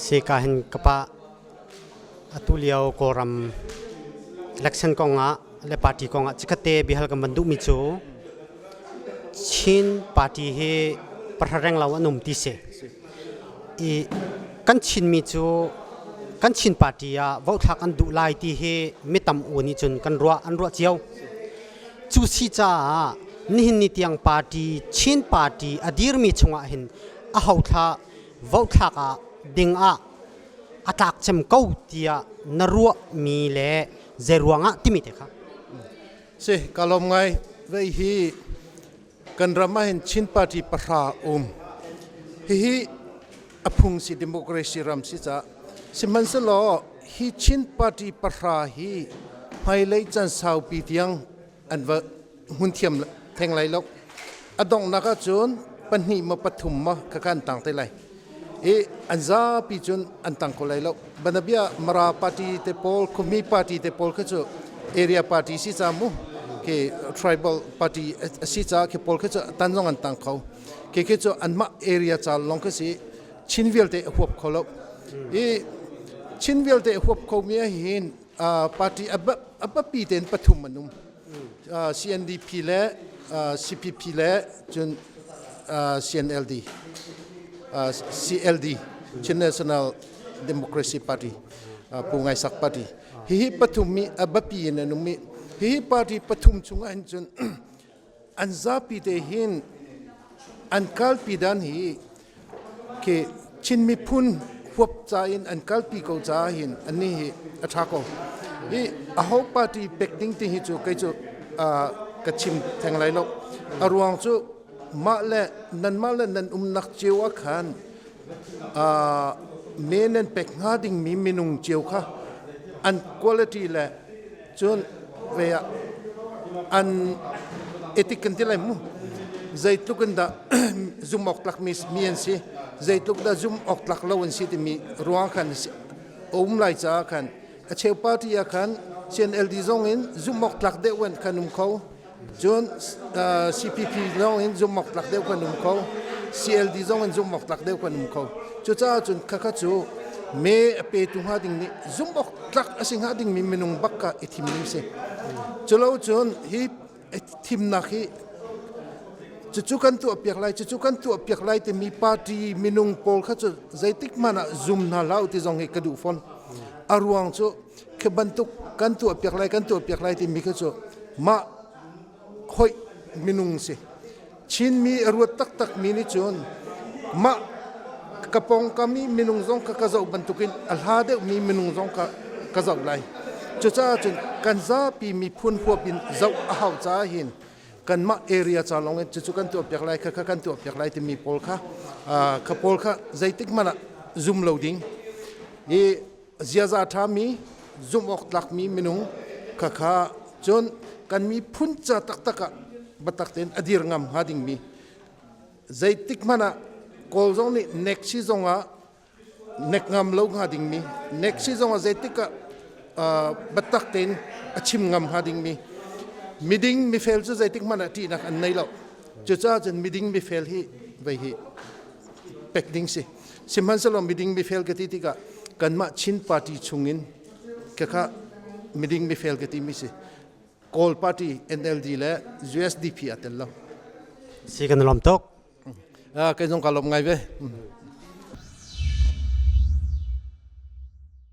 Si ka hin ka pa atu lio Kawlram election kongah le party kongah chikkhatte biahal kan van duhmi cu Chin party hi pahra reng lo an um ti si. I kan Chinmi cu kan Chin party ah vote thlak an duh lai ti hi mi tam u nih cun kan ruah an ruah cio. Cu si caah nihin ni tiang party Chin party a dirmi chungah hin a ho thla vote thlak ah ding ah a tlak cem ko tiah na ruahmi le zei ruangah timi te kha. Si ka lawm ngai. Vei hi kan ram ah hin Chin party pahra um. Hihi a phung si democracy ram si ca. Sihmanhsehlaw hi Chin party pahra hi hmailei can saupi tiang an va hmun thiam theng lai lo. A donghnak ahcun pahnih maw pathum maw kha kan tang te lai. I an zapi cun an tang ko lai lo. Banabia Mara party te pawl, Khumi party te pawl kha cu area party si ca mu ke tribal party a si ca ke pawl kha cu tan zong an tang kho. Ke ke cu anmah area ca lawng kha si Chin vialte a huap kho lo. I Chin vialte a huap kho mi ah hin party a biapi tein pathum an um. CNDP le CPP le cun CNLD CLD Chin National Democracy Party Pu Ngai Sak Party hihi pathum mi a biapi in an um i hihi party pathum chungah hin cun an zapi te hin an kalpi dan hi Khi Chin miphun huap ca in an kalpi ko caah hin annih hi a ṭha ko. Hi aho party pek ding ti hi cu kei cu ka chim theng lai lo. A ruang cu mah le nanmah le nan umnak cio ah khan me nan pek hnga dingmi minung cio kha an quality le cun ve ah an ethic kan ti lai mu zeitluk in dah zum awk tlak mi mi an si zeitluk dah zum awk tlak lo an si timi ruang khan um lai caah khan a cheu party ah khan CNLD zong in zum awk tlak deuh an kan um kho cun CPP zong in zum awk tlak deuh kan um kho CLD zong in zum awk tlak deuh kan um kho cucaah cun khakha cu me a petu hnga ding nih zum awk tlak a si hnga ding mi minung bak ka i thim ding si culo cun hi thimnak hi cucu kan tuah piak lai cucu kan tuah piak lai timi party minung pawl kha cu zeitik hmanh ah zum hna hlah ti zong hi ka duh fawn a ruang cu khi bantuk kan tuah piak lai kan tuah piak lai timi khi cu mah hoih minung si Chinmi a ruat taktak mi nih cun mah ka pawngkam i minung zong ka ka zoh bantukin a hla deuhmi minung zong ka ka zoh lai cucaah cun kan zapi miphun huap in zoh a hau caah hin kanmah area ca lawng in cucu kan tuah piak lai kha kha kan tuah piak lai timi pawl kha kha pawl kha zeitik hmanh ah zum lo ding i ziaza ṭhami zumh awk tlakmi minung khakha cun kan miphun ca taktak ah biatak tein a dir ngam hnga dingmi zeitik hmanh ah Kawl zong nih nek si zong ah nek ngam lo hnga dingmi nek si zong ah zeitik ah biatak tein a chim ngam hnga dingmi miding mifel cu zeitik hmanh ah ṭihnak an nei lo cucaah cun miding mifel hi vei hi pek ding si sihmanhsehlaw miding mifel ka ti tikah kanmah Chin party chungin khakha miding mifel ka timi si Kawl party NLD le USDP a tel lo si kan lawm tuk kei zong ka lawm ngai ve.